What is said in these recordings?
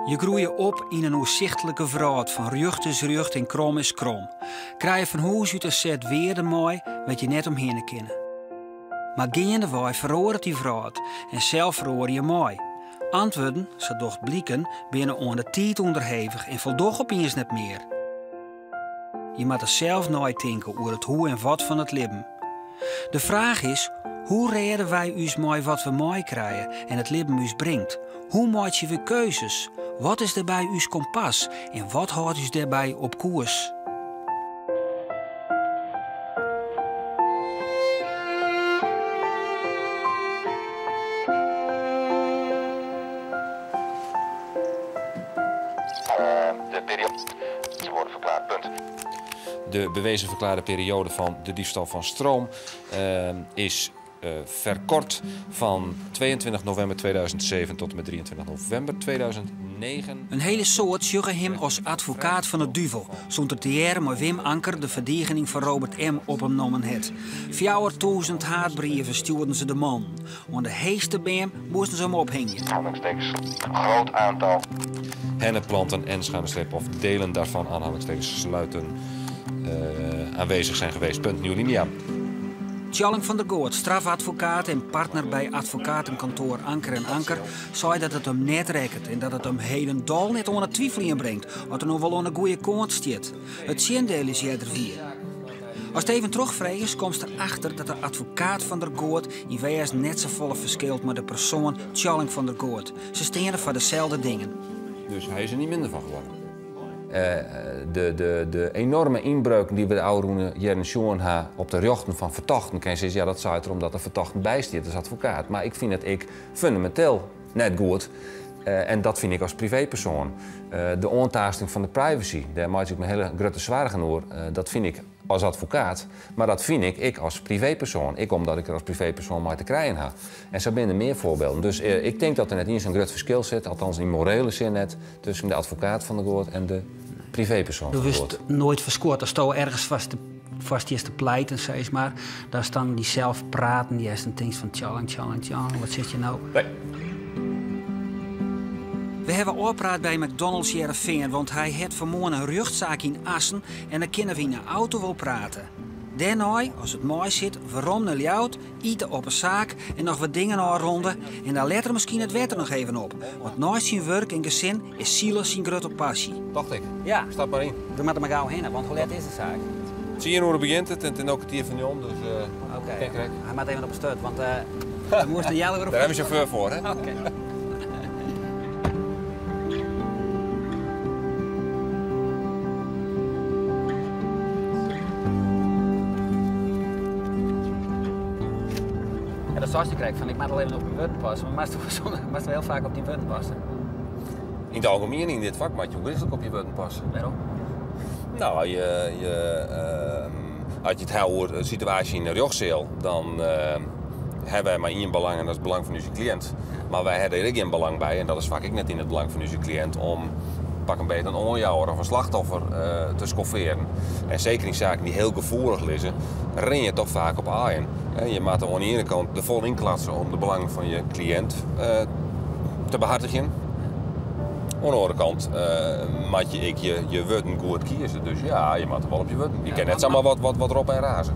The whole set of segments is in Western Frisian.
Je groeie op yn in oersichtlike wrâld fan rjocht is rjocht en krom is krom. Krije fan hûs út in set wearden mei wêr't je net omhinne kinne. Mar geandewei feroaret dy wrâld en sels feroarje je mei. Antwurden, sa docht bliken, binne oan de tiid ûnderhevich en foldogge opiens net mear. Je moatte sels neitinke oer it hoe en wat fan it libben. De fraach is, hoe rêde wy ús mei wat we meikrije en it libben ús bringt? Hoe meitsje we keuzes? Wat is dêrby ús kompas en wat hâldt ús dêrby op koers? De periode te worden verklaard. Punt. De bewezen verklaarde periode van de diefstal van stroom is verkort van 22 november 2007 tot en met 23 november 2009. In hiele soad sjogge him as advokaat fan 'e duvel, sûnt er tegearre mei Wim Anker de ferdigening fan Robert M. op him nommen hat. 4000 haatbrieven stjoerden se de man. Oan de heechste beam moasten se him ophingje. Groot aantal. Hennepplanten en schuine streep of delen daarvan aanhalingstekens sluiten aanwezig zijn geweest. Punt nieuwe alinea. Tjalling van der Goot, strafadvokaat en partner by advokatenkantoar Anker en Anker, sei dat it him net rekket en dat it him hielendal net oan it twifeljen bringt oft er no wol oan de goede kant stiet. It tsjindiel is earder wier. Ast even trochfregest, komst der achter dat de advokaat Van der Goot yn wêzen net safolle ferskilt mei de persoan Tjalling van der Goot. Se steane foar deselde dingen. Dus hy is der niet minder fan geworden. De, de, de enorme ynbreuken dy't we de ôfrûne jierren sjoen ha op de rjochten fan fertochten, kin sizze, ja, dat seit er omdat de fertochten bystiet as advokaat. Mar ik fyn it ek fundamenteel net goed. En dat fyn ik as priveepersoan. De oantaasting fan de privacy, dêr meitsje ik my hiele grutte soargen oer. Dat fyn ik as advokaat, mar dat fyn ik ek as priveepersoan. Ek omdat ik der as priveepersoan mei te krijen ha. En sa binne der mear foarbylden. Dus ik tink dat der net iens in grut ferskil sit, althans yn morele sin net, tusken de advokaat Van der Goot en de priveepersoan Do Van der wurdst Goot. noait ferskuord asto ergens foar foar stiest te pleiten, sis mar. Datst dan dysels praten hearst en tinkst fan Tjalling, Tjalling, Tjalling, wat sit je no? Nee. We hawwe ôfpraat by McDonald's Hearrenfean, want hy hat fanmoarn in rjochtsaak yn Assen en dan kinne we yn 'e auto wol prate. Dêrnei, as it meisit, werom nei Ljouwert, ite op 'e saak en noch wat dingen ôfrûne en dan letter miskien it wetter noch even op, want neist syn wurk en gesin is silen syn grutte passy. Tocht ik. Ja. Stap mar yn. We moatte mar gau hinne, want hoe let is de saak? 10 oere begjint it en it is no kertier foar njoggen, dus Oké. kin krekt. Hy moat even op 'e sturt, want we moasten healoere. Dêr hawwe we sjauffeur foar, hè? Oké. Ja, dat seist krekt, fan ik moat al even op myn wurden passe, mar moatst wol hiel faak op dyn wurden passe? Yn it algemien yn dit fak moat je ûngrislik op je wurden passe. Wêrom? Nou, je, as je it ha oer de situaasje yn de rjochtseal, dan hawwe wy mar ien belang en dat is it belang fan ús kliïnt. Mar wy hawwe der ek gjin belang by, en dat is faak ek net yn it belang fan ús kliïnt, om pak 'm beet in oanjouwer of in slachtoffer te skoffearen. En seker yn saken dy't hiel gefoelich lizze, rin je toch faak op aaien. Je moatte oan de iene kant der fol yn klatse om de belangen fan je kliïnt te behartigjen. Oan de oare kant moat je ek je wurden goed kieze. Dus ja, je moatte wol op je wurden. Je kinne net samar wat roppe en raze.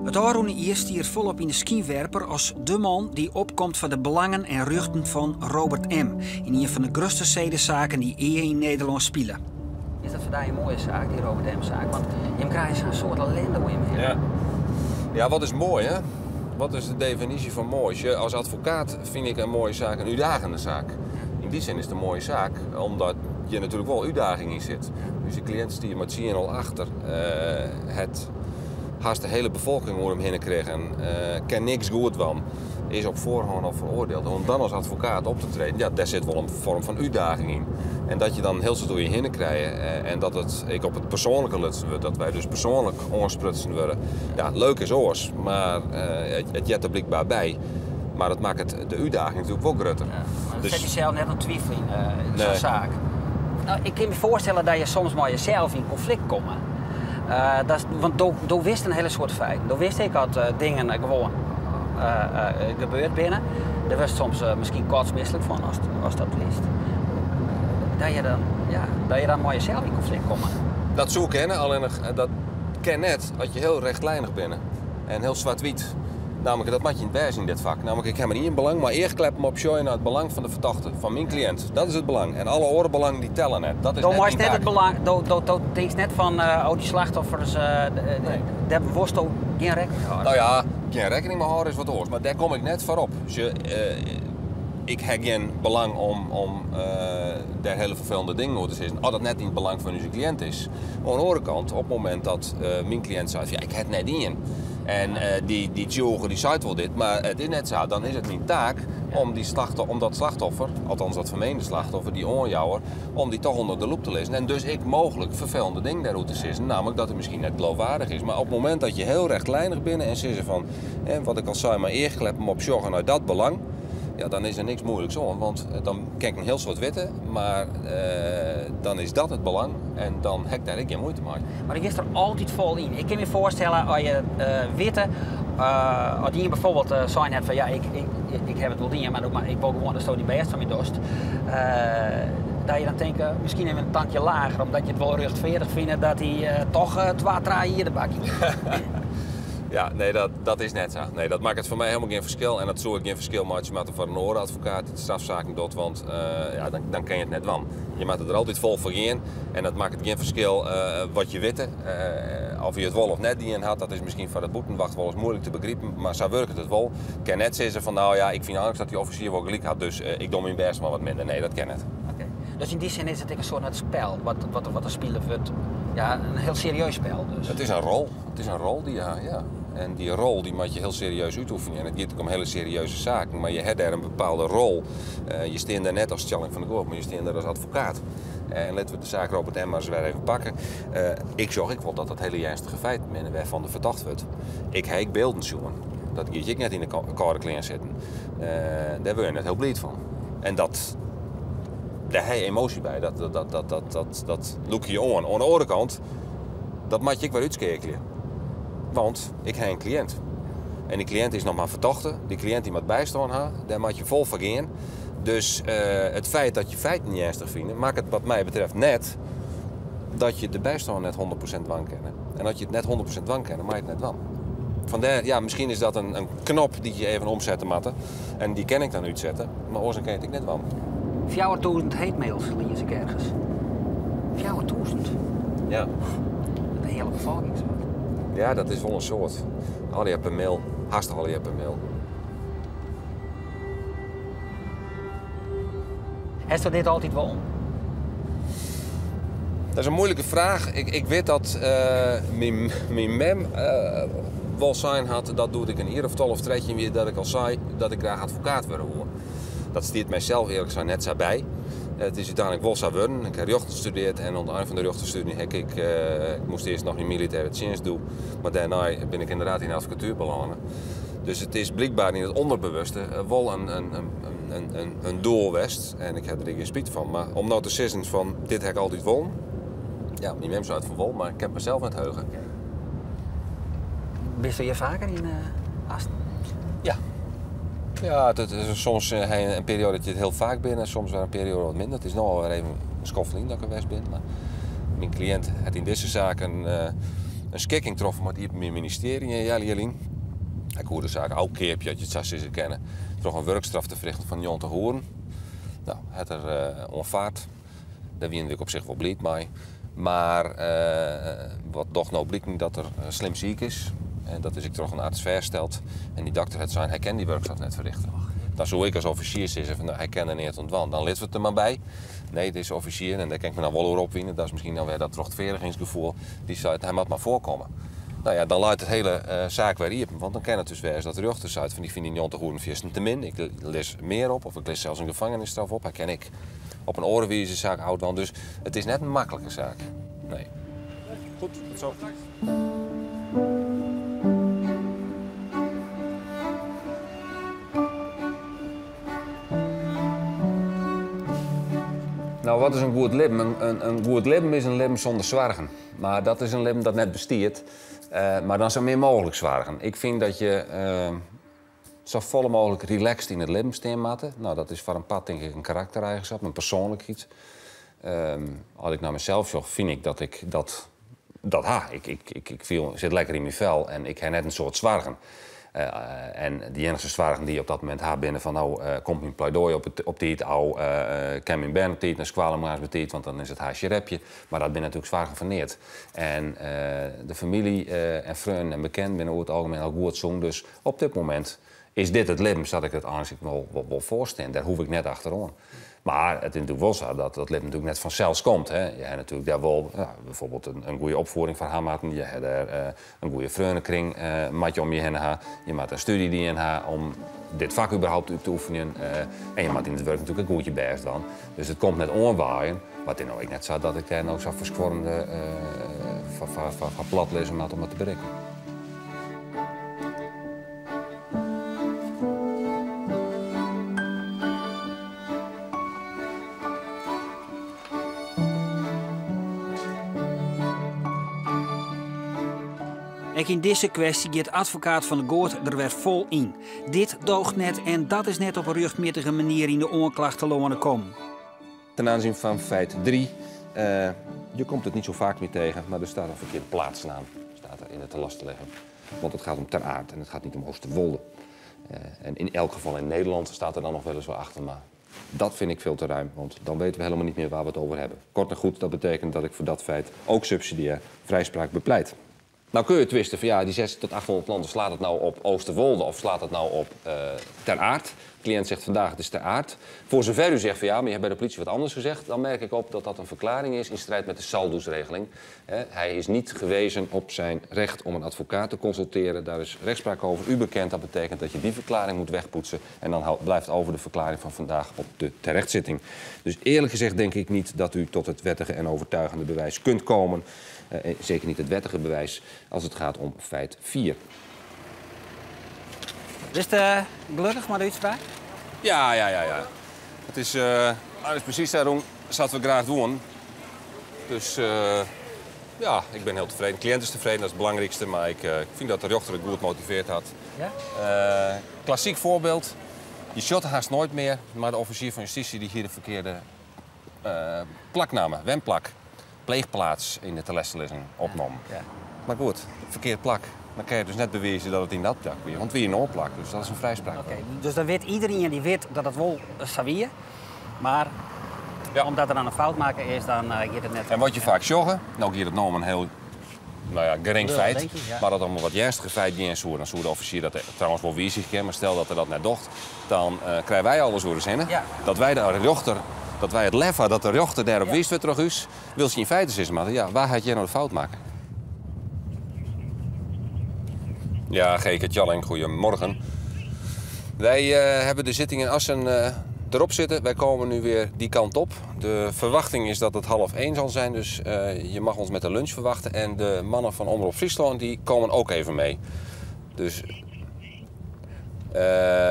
It ôfrûne jier stie er folop yn de skynwerper as de man dy't opkomt foar de belangen en rjochten fan Robert M. yn ien fan de grutste sedesaken dy't ea yn Nederlân spile. Is dat foar dy in moaie saak, dy Robert M-saak? Want jim krije sa'n soad ellinde oer jim hinne. Ja. Ja, wat is moai, hè? Wat is de definysje fan moai? Sjoch, as advokaat fyn ik in moaie saak in útdagende saak. Yn dy sin is it in moaie saak, omdat hjir natuerlik wol útdaging yn sit. Us kliïnt stie mei 10-0 achter. Het hast de hiele befolking oer him hinne krigen, kin niks goed dwaan, is op foarhân al feroardield. Om dan as advokaat op te treden, ja, dêr sit wol in foarm fan útdaging yn. En dat je dan hiel soad oer je hinne krije en dat it ek op it persoanlike lutsen wurdt, dat wy dus persoanlik oansprutsen wurde. Ja, leuk is oars, mar it heart der blykber by. Mar it makket de útdaging natuerlik wol grutter. Ja, mar Dus set dysels net oan twifeljen yn Nee. sa'n saak. No, ik kin my foarstelle dat je soms mei jesels yn konflikt komme. Dat is, want do, do wist in hiele soad feiten. Do wist ek dat dingen gewoan gebeurd binne. Dêr wurdst soms miskien kotsmislik fan ast dat liest. Dat je dan, ja, dat je dan mei jesels yn konflikt komme. Dat soe kinne, allinnich dat kin net as je hiel rechtlijnich binne en hiel swart-wyt. Nammentlik, dat moat je net wêze yn dit fak. Nammentlik, ik ha mar ien belang, mei eachkleppen op sjoch je nei it belang fan de fertochte, fan myn kliïnt. Dat is it belang. En alle oare belangen dy telle net. Dat is Do net meist myn net it taak. belang, do, do, do tinkst net fan, oh dy slachtoffers, Nee. dêr wolsto gjin rekkening mei hâlde. Nou ja, gjin rekkening mei hâlde is wat oars, mar dêr kom ik net foar op. Sjoch, ik ha gjin belang om dêr hiele ferfelende dingen oer te sizzen, as dat net yn it belang fan ús kliïnt is. Oan de oare kant, op it momint dat myn kliïnt seit fan ja, ik ha it net dien en dy tsjûge dy seit wol dit, mar it is net sa, dan is it myn taak om dy slachtoffer, om dat slachtoffer, althans dat fermeende slachtoffer, dy oanjouwer, om dy toch ûnder de loep te lizzen en dus ek mooglik ferfelende dingen dêroer te sizzen, nammentlik dat er miskien net geloofwaardich is. Mar op it momint dat je hiel rechtlijnich binne en sizze fan, hè, wat ik al sei, mei eachkleppen op sjogge nei dat belang, ja, dan is der niks moeilijks oan, want dan kin ik in hiel soad witte, mar dan is dat it belang en dan ha ik dêr ek gjin muoite mei. Mar do giest der altyd fol yn. Ik kin my foarstelle, as je witte, as ien bijvoorbeeld sein hat fan ja, ik, ik, ik ha it wol dien, mar ik wol gewoan datsto dyn bêst foar my dochst, dat je dan tinke, miskien even in tandje lager, omdat je it wol rjochtfeardich fine dat hy toch twa, trije jier de bak yn giet. Ja, nee, dat is net sa. Nee, dat makket foar my hielendal gjin ferskil. En dat soe ek gjin ferskil meitsje moatte foar in oare advokaat dy't strafsaken docht, want ja, dan kin je it net dwaan. Je moatte der altyd fol foar gean en dat makket gjin ferskil wat je witte. Of je it wol of net dien hat, dat is miskien foar de bûtenwacht wolris muoilik te begripen, mar sa wurket it wol. Ik kin net sizze fan nou ja, ik fyn eins dat dy offisier wol gelyk hat, dus ik doch myn bêst mar wat minder. Nee, dat kin net. Oké. Dus yn dy sin is it ek in soart net spel wat der spile wurdt. Ja, in hiel serieus spel dus. It is in rol. It is in rol dy't je ha, ja. En dy rol dy moat je hiel serieus útoefenje. En it giet ek om hiele serieuze saken, mar je ha dêr in bepaalde rol. Je stean dêr net as Tjalling van der Goot, mar je stean dêr as advokaat. En litte we de saak Robert M. mar ris wer even pakke. Ik sjoch ek wol dat dat hiele earnstige feiten binne wêrfan der fertocht wurdt. Ik ha ek bylden sjoen. Dat giet je ek net yn de kâlde klean sitten. Dêr wurde je net hiel bliid fan. En dat, dêr ha je emoasje by. Dat lûk je oan. Oan de oare kant, dat moat je ek wer útskeakelje. Want ik ha in kliïnt. En dy kliïnt is noch mar fertochte. Dy kliïnt dy moat bystân ha. Dêr moat je fol foar gean. Dus it feit dat je feiten earnstich fine, makket wat my betreft net dat je de bystân net 100% dwaan kinne. En as je it net 100% dwaan kinne, mei je it net dwaan. Fandêr, ja, miskien is dat in knop dy't je even omsette moatte. En dy kin ik dan útsette, mar oars dan kin je it ek net dwaan. 4000 hate-mails lies ik ergens. 4000? Ja. De hiele befolking soart. Ja, dat is wol in soad. Allegear per mail, hast allegear per mail. Hast dit altyd wol? Dat is in muoilike fraach. Ik wit dat myn mem wol sein hat dat doe't ik in jier of 12 of 13 wie, dat ik al sei dat ik graach advokaat wurde woe. Dat stiet mysels earlik sein net sa by. It is úteinlik wol sa wurden. Ik ha rjochten studearre en oan it ein fan de rjochtenstúdzje ha ik, ik moast earst noch yn militêre tsjinst doe, mar dêrnei bin ik ynderdaad yn de advokatuer belâne. Dus it is blykber yn it ûnderbewuste wol in doel west en ik ha der ek gjin spyt fan. Mar om no te sizzen fan dit ha ik altyd wollen, ja, myn mem sei it fan wol, mar ik ha it mysels net heuge. Bist hjir faker yn Asten? Ja. Ja, it is soms ha je in perioade dat je it hiel faak binne en soms wer in perioade wat minder. It is no alwer even in skoft lyn dat ik der west bin. Mar myn kliïnt hat yn dizze saak in skikking troffen mei it Iepenbier Ministearje in healjier lyn. Hy koe de saak ôfkeapje, as je it sa sizze kinne, troch in wurkstraf te ferrichten fan 90 oeren. No, hat er oanfaard. Dêr wiene we ek op sich wol bliid mei. Mar wat docht no bliken dat er slim siik is. En dat is ek troch in arts fêststeld. En dy dokter hat sein, hy kin dy wurkstraf net ferrichte. Dan soe ik as offisier sizze fan, no, hy kin der neat oan dwaan. Dan litte we it der mar by. Nee, dizze offisier, en dêr kin ik my dan wol oer opwine, dat is miskien dan wer dat rjochtfeardigingsgefoel, dy seit, hy moat mar foarkomme. No ja, dan leit it hiele saak wer iepen, want dan kin it dus wêze dat de rjochter seit fan, ik fyn dy 90 oeren fiersten te min, ik lis mear op, of ik lis sels in gefangenisstraf op. Hy kin ek op in oare wize de saak ôfdwaan. Dus it is net in maklike saak. Nee. Goed, tot zo. Nou, wat is in goed libben? In goed libben is in libben sûnder soargen. Mar dat is in libben dat net bestiet. Mar dan sa min mooglik soargen. Ik fyn dat je. Safolle mooglik relaxed yn it libben stean moatte. No, dat is foar in part tink ik in karaktereigenskap, in persoanlikheid. As ik nei mysels sjoch, fyn ik dat ik dat, dat ha. Ik, ik, ik, ik fiel, sit lekker yn myn fel en ik ha net in soad soargen. En de iennichste soargen dy't je op dat momint ha binne fan no komt myn pleidoai op tiid ôf, kin myn bern op tiid nei skoalle moarns betiid, want dan is it haasje repje. Mar dat binne natuerlik soargen foar neat. En de famylje en freonen en bekenden binne oer it algemien al goed sûn, dus op dit momint is dit it libben sa't ik it eins ek wol foarstean. Dêr hoech ik net achteroan. Mar it is natuerlik wol sa dat dat libben natuerlik net fansels komt. Hè. Je ha natuerlik dêr wol, ja, bijvoorbeeld in goede opfieding foar ha moatten. Je ha dêr in goede freonenkring moat je om je hinne ha. Je moatte in stúdzje dien ha om dit fak überhaupt út te oefenjen. En je moatte yn it wurk natuerlik ek goed je bêst dwaan. Dus it komt net oanwaaien. Mar it is no ek net sa dat ik dêr no sa ferskuorrende foar plat lizze moat om dat te berikken. Ek yn dizze kwestje giet advokaat Van der Goot der wer fol yn. Dit doocht net en dat is net op in rjochtmjittige manier yn de oanklacht telâne kommen. Ten aanzien van feit 3, je komt het niet zo vaak meer tegen, maar er staat een verkeerde plaatsnaam staat er in de telastelegging. Want het gaat om Ter Aard en het gaat niet om Oosterwolde. En in elk geval in Nederland staat er dan nog weliswaar achter, maar dat vind ik veel te ruim, want dan weten we helemaal niet meer waar we het over hebben. Kort en goed, dat betekent dat ik voor dat feit ook subsidiair vrijspraak bepleit. Nou kun je twisten van ja, die 6 tot 800 planten, slaat het nou op Oosterwolde of slaat het nou op Ter Aard? De cliënt zegt vandaag het is Ter Aard. Voor zover u zegt van ja, maar je hebt bij de politie wat anders gezegd, dan merk ik op dat dat een verklaring is in strijd met de Salduz-regeling. Hij is niet gewezen op zijn recht om een advocaat te consulteren. Daar is rechtspraak over. U bekend, dat betekent dat je die verklaring moet wegpoetsen. En dan blijft over de verklaring van vandaag op de terechtzitting. Dus eerlijk gezegd denk ik niet dat u tot het wettige en overtuigende bewijs kunt komen. Zeker niet het wettige bewijs als het gaat om feit 4. Is het gelukkig mei de útspraak? Ja, ja, ja, ja. Het is precies daarom zaten we graag doen. Dus ja, ik ben heel tevreden. De cliënt is tevreden, dat is het belangrijkste. Maar ik vind dat de rechter het goed motiveerd had. Ja? Klassiek voorbeeld. Je shot haast nooit meer, maar de officier van justitie die hier de verkeerde plaknamen, wenplak, pleegplaats in de telastelegging opnam. Maar goed, verkeerd plak. Dan kan je dus net bewijzen dat het in dat plak weer. Want wie een oorplak, dus dat is een vrijspraak. Oké, dus dan weet iedereen die weet dat het wel sawier, maar omdat er dan een fout maken is, dan gaat het net. En wat je vaak zag, nou gaat het nou om een heel, nou ja, gering Lul, feit, denk ik, ja. maar dat om een wat ernstige feit geen soer, dan soer de officier dat trouwens wel wie zich kent, maar stel dat er dat net docht, dan krijgen wij alles door de zinnen. Dat wij de rechter, dat wij het lef hadden dat de rechter daarop wist weer terug is, wil ze in feite zeggen, maar ja, waar had jij nou de fout maken? Ja, Geke Tjalling, goedemorgen. Wij hebben de zitting in Assen erop zitten. Wij komen nu weer die kant op. De verwachting is dat het 12:30 zal zijn, dus je mag ons met de lunch verwachten. En de mannen van Omrop Fryslân die komen ook even mee. Dus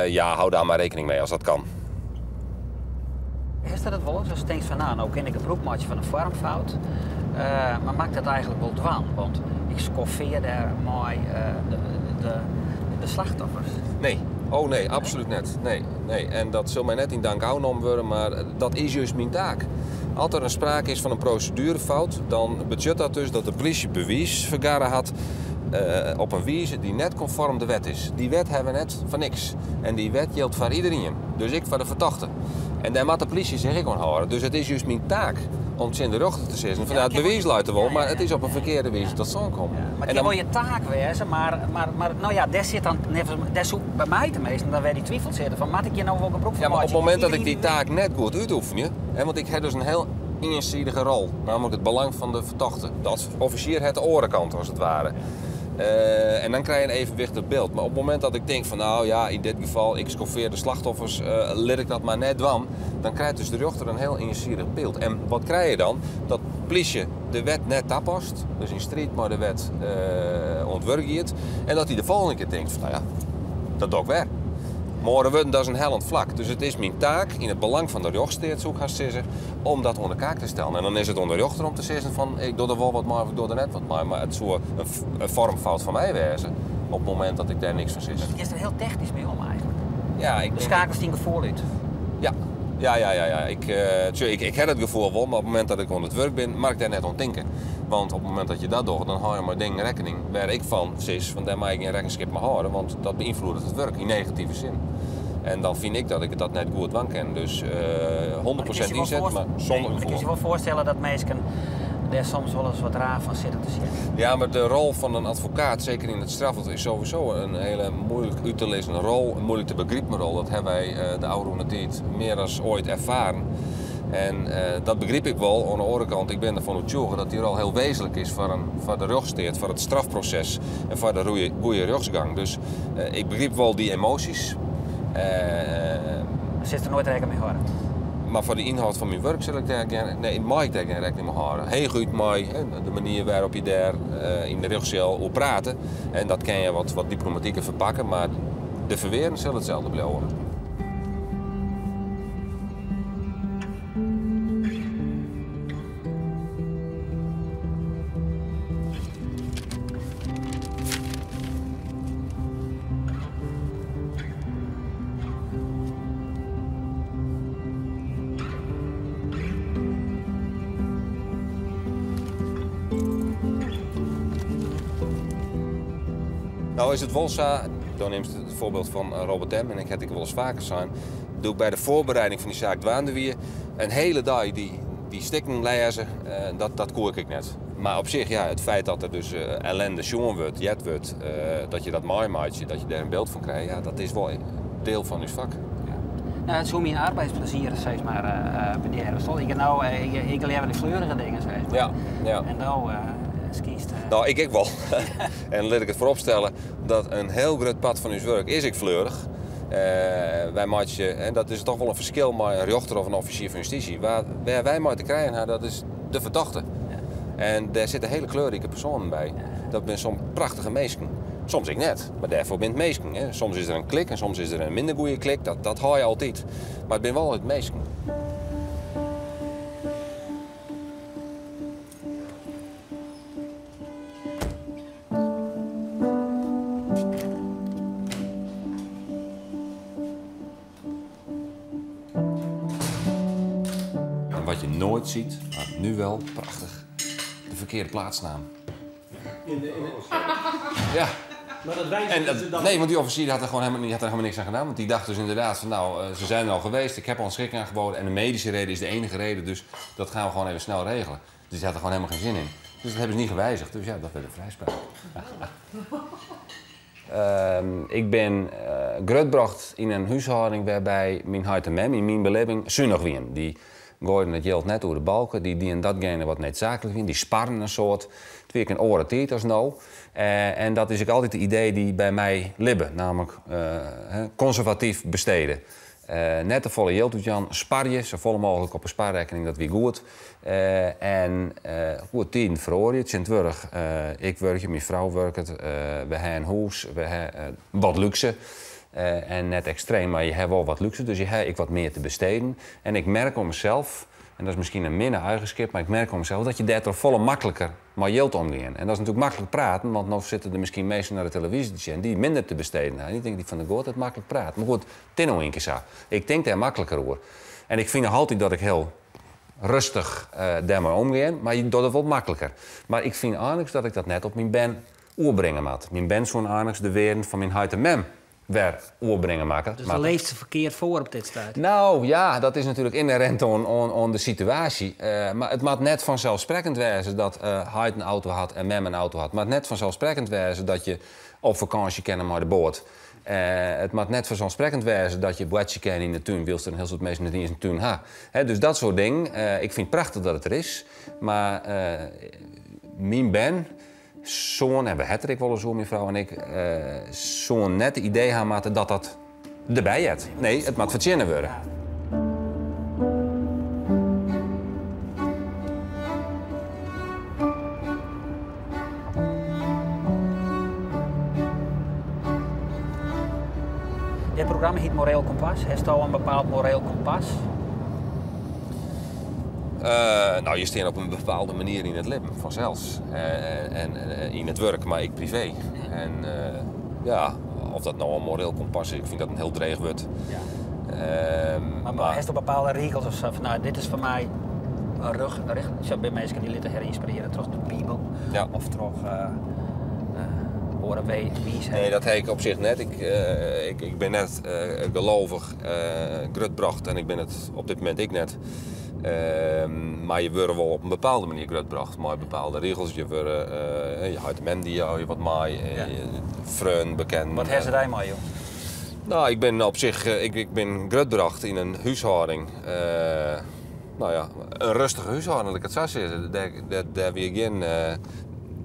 ja, hou daar maar rekening mee als dat kan. Is dat het wel eens? Als je denkt van, nou, nou ken ik een broekmaatje van een vormfout. Maar maakt dat eigenlijk wel dwaan? Want ik scoffeer daar mooi de slachtoffers. Nee. Oh nee, absoluut net. Nee, nee. En dat zal mij net in dank genomen worden, maar dat is juist mijn taak. Als er een sprake is van een procedurefout, dan betekent dat dus dat de politie bewijs vergaren had op een wijze die net conform de wet is. Die wet hebben we net van niks. En die wet geldt voor iedereen. Dus ik voor de verdachte. En daar moet de politie zich ook aan houden. Dus het is juist mijn taak om het in de rechter te zeggen. Van, ja, het bewijs luidt er wel, maar het is op een verkeerde wijze tot stand komen. Ja, maar En het kan dan wel je taak wezen, maar nou ja, daar zit dan, daar zoek bij mij tenminste, dan werd die twijfel zitten van, maak ik je nou wel gebruik van Ja, maar op het maken? moment dat ik die taak net goed uitoefen, hè, want ik heb dus een heel eenzijdige rol, namelijk het belang van de verdachte. Dat officier het orenkant als het ware. En dan krijg je een evenwichtig beeld. Maar op het moment dat ik denk van, nou ja, in dit geval, ik scoffeer de slachtoffers, let ik dat maar net dwan, dan krijgt dus de rechter een heel eenzijdig beeld. En wat krijg je dan? Dat politie de wet net toepast, dus in strijd maar de wet ontwurgt, en dat hij de volgende keer denkt van, nou ja, dat doe ik weer. Maar we dat is een hellend vlak. Dus het is mijn taak, in het belang van de rechtsteert, zou ik haast zeggen, om dat onder kaak te stellen. En dan is het onder de rechter om te zeggen van, ik doe er wel wat maar of ik doe er net wat maar. Maar het zou een vormfout van mij wezen op het moment dat ik daar niks van zeg. Je is er heel technisch mee om eigenlijk. Ja, ik Do skakelst dyn gefoel út. Ja. Ja, ja, ja, ja. Ik, uh, ik, ik ha it gefoel wol, mar op it momint dat ik oan it wurk bin, moat ik dêr net oan tinke. Want op it momint dat je dat dogge, dan hâld je mei dingen rekkening wêr't ik fan sis, fan dêr mei ik gjin rekkenskip mei hâlde, want dat beynfloedet it wurk yn negative sin. En dan fyn ik dat ik dat net goed dwaan kin. Dus 100% ynset, mar sûnder gefoel. Ik kin je wol foarstelle dat minsken dêr soms wolris wat raar fan sitte te sjen. Ja, mar de rol fan in advokaat, seker yn it strafrjocht, is sowieso in hiele muoilik út te lizzen rol, in muoilik te begripen rol. Dat hawwe wy de ôfrûne tiid mear as oait erfaren. En dat begryp ik wol. Oan de oare kant, ik bin derfan oertsjûge dat dy rol hiel wêzentlik is foar, in, foar de rjochtssteat, foar it strafproses en foar de goede rjochtsgang. Dus ik begryp wol dy emoasjes. Silst der noait rekken mei hâlde? Mar foar de ynhâld fan myn wurk sil ik dêr gjin, nee, mei ik dêr gjin rekken mei hâlde. Heechút mei de manier wêrop't je dêr yn de rjochtseal oer prate. En dat kin je wat, wat diplomatiker ferpakke, mar de ferwearen sil itselde bliuwe. No is it wol sa, do nimst it foarbyld fan Robert M. en ik ha it ek wolris faker sein, doe't ik by de foarbereiding fan dy saak dwaande wie, in hiele dei dy, dy stikken lêze, dat, dat koe ik ek net. Mar op sich, ja, it feit dat der dus ellinde sjoen wurdt, heard wurdt, dat je dat meimeitsje, dat je dêr in byld fan krije, ja, dat is wol diel fan ús fak. Ja. No, it soe myn arbeidsplezier sis mar bedjerre. Stel, ik no, ik leaver de fleurige dingen, sis mar. Ja, ja. En do skynst... No, ik ek wol. En lit ik it foaropstelle dat in hiel grut part fan ús wurk is ek fleurich. Wy meitsje, en dat is toch wol in ferskil mei in rjochter of in offisier fan justysje. Wêr wy mei te krijen ha, dat is de fertochte. En dêr sitte hiele kleurrike persoanen by. Dat binne soms prachtige minsken. Soms ek net, mar dêrfoar binne it minsken. Hè. Soms is der in klik en soms is der in minder goede klik. Dat, dat hâld je altyd. Mar it binne wol altyd minsken. En wat je nooit ziet, maar nu wel, prachtig, de verkeerde plaatsnaam. In de, in de... Ja. Maar dat wijst En dat, nee, want die officier had er gewoon helemaal, die had er helemaal niks aan gedaan. Want die dacht dus inderdaad van, nou, ze zijn er al geweest, ik heb al een schikking aangeboden. En de medische reden is de enige reden, dus dat gaan we gewoon even snel regelen. Dus die had er gewoon helemaal geen zin in. Dus dat hebben ze niet gewijzigd. Dus ja, dat werd een vrijspraak. Ik bin grutbrocht yn in húshâlding wêrby't myn heit en mem yn myn belibbing sunich wienen. Dy goaiden it jild net oer de balke, dy dienen datgene wat needsaaklik wie, dy sparren in soad. It wie ek in oare tiid as no. En dat is ek altyd it idee dy't by my libbe, namelijk konservatyf bestede. Net te folle jild útjaan, sparje safolle mooglik op 'e sparrekkening, dat wie goed. En goed, tiden feroarje. Tsjintwurdich, ik wurkje, myn frou wurket, we ha in hûs, we ha wat lúkse. En net ekstreem, mar je ha wol wat lúkse, dus je ha ek wat mear te besteden. En ik merk oan mysels, en dat is miskien in minne eigenskip, mar ik merk oan mysels dat je dêrtroch folle makliker mei jild omgean. En dat is natuerlik maklik praten, want no sitte der miskien minsken nei de televyzje te sjen dy't minder te besteden ha. En dy tinke, dy Van der Goot hat maklik praat. Mar goed, it is no ienkear sa. Ik tink dêr makliker oer. En ik fyn noch altyd dat ik hiel rêstich dêrmei omgean, mar je docht it wol makliker. Mar ik fyn einliks dat ik dat net op myn bern oerbringe moat. Myn bern soene einliks de wearden fan myn heit en mem wer oerbringe moatte. Dus do leefst se ferkeard foar op dit stuit? No ja, dat is natuerlik ynherint oan de situaasje. Mar it moat net fanselssprekkend wêze dat heit in auto hat en mem in auto hat. It moat net fanselssprekkend wêze dat je op fakânsje kinne mei de boat. It moat net fanselssprekkend wêze dat je boartsje kinne yn de tún, wylst der in hiel soad minsken net iens in tún ha. Dus dat soart dingen. Ik fyn it prachtich dat it der is, mar myn bern soene, en we ha it der ek wolris oer, myn frou en ik, soene net it idee ha moatte dat dat derby heart. Nee, it moat fertsjinne wurde. Dit programma hjit Moreel Kompas. Hasto in bepaald moreel kompas? No, je steane op in bepaalde manier yn it libben, fansels. En yn it wurk, mar ek privee. En ja, Of dat no in moreel kompas is, ik fyn dat in hiel dreech wurd. Ja. Mar, mar hast bepaalde regels of sa? Fan, no, dit is foar my in rjocht. Sa binne minsken dy litte har ynspirearje troch de Bibel ja. of troch uh, uh, oare wiisheid. Nee, dat ha ik op sich net. Ik, uh, ik, ik bin net uh, gelovich uh, grutbrocht en ik bin it op dit momint ek net. Ehm, mar je wurde wol op in bepaalde manier grutbrocht mei bepaalde regels. Je wurde, uh, je heit en mem dy jouwe je wat mei, ja. freonen, bekenden. Wat ha se dy meijûn? No, ik bin op sich, ik, ik bin grutbrocht yn in húshâlding. Uh, no ja, in rêstige húshâlding, lit ik it sa sizze. Dêr, dêr, dêr wie gjin, uh,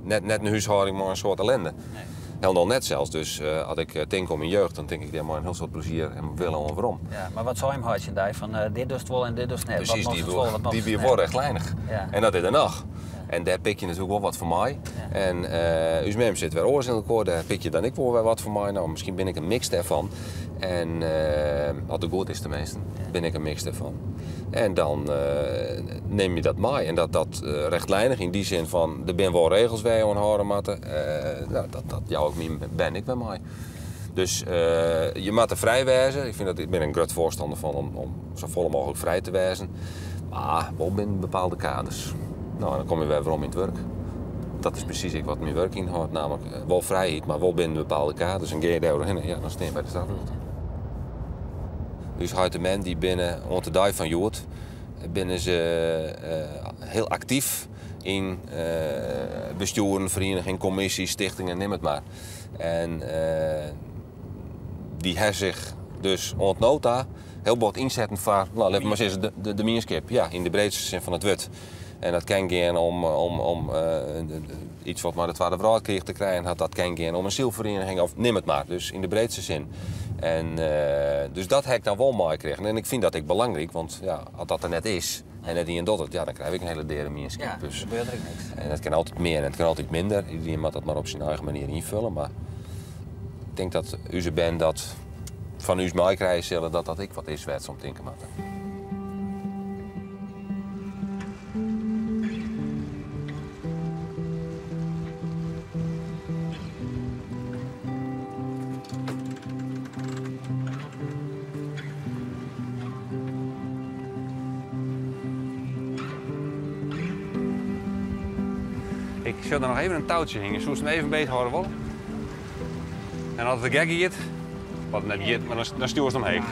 net, net in húshâlding mei in soad ellinde. Nee. Hielendal net sels. Dus uh, as ik tink oan myn jeugd, dan tink ik dêr mei in hiel soad plezier en wille oan werom. Ja, mar wat sei jim heit tsjin dy? Fan uh, dit dochst wol en dit dochst net. Presys, dy, dy wie wol rechtlijnig. Ja. En dat is er noch. Ja. En dêr pik je natuerlik wol wat fan mei. Ja. En uh, ús mem sit wer oars yn elkoar, dêr pik je dan ek wol wer wat fan mei. No, miskien bin ik in mix dêrfan. En uh, as it goed is teminsten, bin ik in mix dêrfan. En dan uh, nim je dat mei. En dat, dat uh, rechtlijnig yn dy sin fan, der binne wol regels wêr't je oan hâlde moatte. Uh, no, dat, dat jou ik myn bern ek wer mei. Dus uh, je moatte frij wêze. Ik, fyn dat, ik bin in grut foarstanner fan om, om safolle mooglik frij te wêzen. Mar wol binnen bepaalde kaders. No, en dan komme je wer werom yn it wurk. Dat is presys ek wat myn wurk ynhâldt, nammentlik wol frijheid, mar wol binnen bepaalde kaders. En gean je dêr oerhinne, ja, dan stean je by de strafrjochter. Us heit en mem dy binne oant de dei fan hjoed binne se uh, hiel aktyf yn uh, bestjoeren, ferienigingen, kommisjes, stichtingen, nim it mar. En uh, dy ha sich dus oant no ta hiel bot ynsetten foar, no, lit mar sizze, de, de, de mienskip. Ja, yn de breedste sin fan it wurd. En dat kin gean om, om, om uh, iets wat mei de Twadde Wrâldkriich te krijen hat. Dat kin gean om in sylferiening of nim it mar. Dus yn de breedste sin. En, uh, dus dat ha ik dan wol meikrigen. En ik fyn dat ek belangryk, want ja, as dat der net is en net ien docht it, ja, dan krije we ek in hiele deade mienskip. Ja, dus, gebeurt der ek niks. En dat kin altyd mear en it kin altyd minder. Iedereen moat dat mar op syn eigen manier ynfolje. Mar ik tink dat ús bern dat fan ús meikrije sille, dat dat ek wat is wêr't se om tinke moatte. Ik sil der noch even in toutsje hingje. Soest him even beethâlde wolle? En as it gek giet, wat net giet, mar dan, dan stjoerst omheech.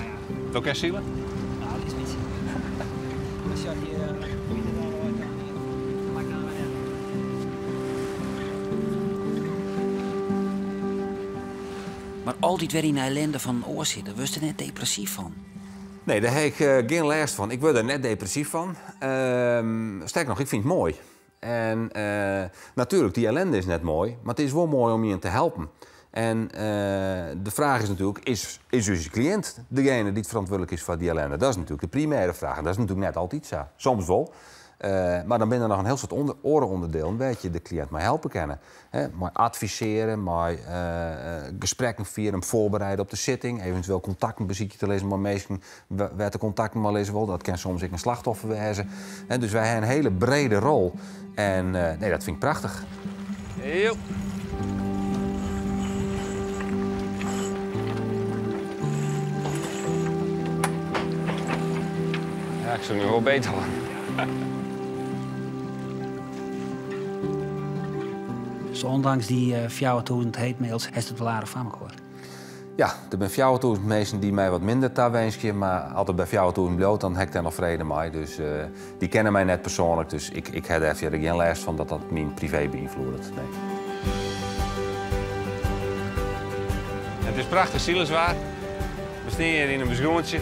Do kinst sile? No, dat is in bytsje. As je hier Mar altyd wer yn de ellinde fan in oar sitte, wurdst der net depressyf fan? Nee, dêr ha ik gjin lêst fan. Ik wurd der net depressyf fan. Uh, sterker noch, ik fyn it moai. En uh, natuerlik, dy ellinde is net moai, mar it is wol moai om ien te helpen. En uh, de fraach is natuerlik, is, is ús kliïnt degene dy't ferantwurdlik is foar dy ellinde? Dat is natuerlik de primêre fraach. En dat is natuerlik net altyd sa. Soms wol. Uh, mar dan binne der noch in hiel soad ûnder, oare ûnderdielen wêr't je de kliïnt mei helpe kinne. Hè, mei advisearjen, mei uh, gesprekken fiere, him foarbereide op de sitting, eventueel kontakten besykje te lizzen mei minsken wêr't de kontakten mei lizze wol. Dat kin soms ek in slachtoffer wêze. En dus wy ha in hiele brede rol. En uh, nee, dat fyn ik prachtich. Jo. Ja, ik soe nu wol beter hawwe. Dus ûndanks dy uh, 4000 hate-mails hast it wol aardich foar mekoar. Ja, der binne 4000 minsken dy't my wat minder tawinskje, mar as it by 4000 bliuwt, dan ha ik dêr noch frede mei. Dus uh, dy kenne my net persoanlik, dus ik, ik ha dêr fierder gjin lêst fan dat dat myn privee beynfloedet. Nee. It is prachtich silerswaar. We steane hjir yn in besgrûntsje.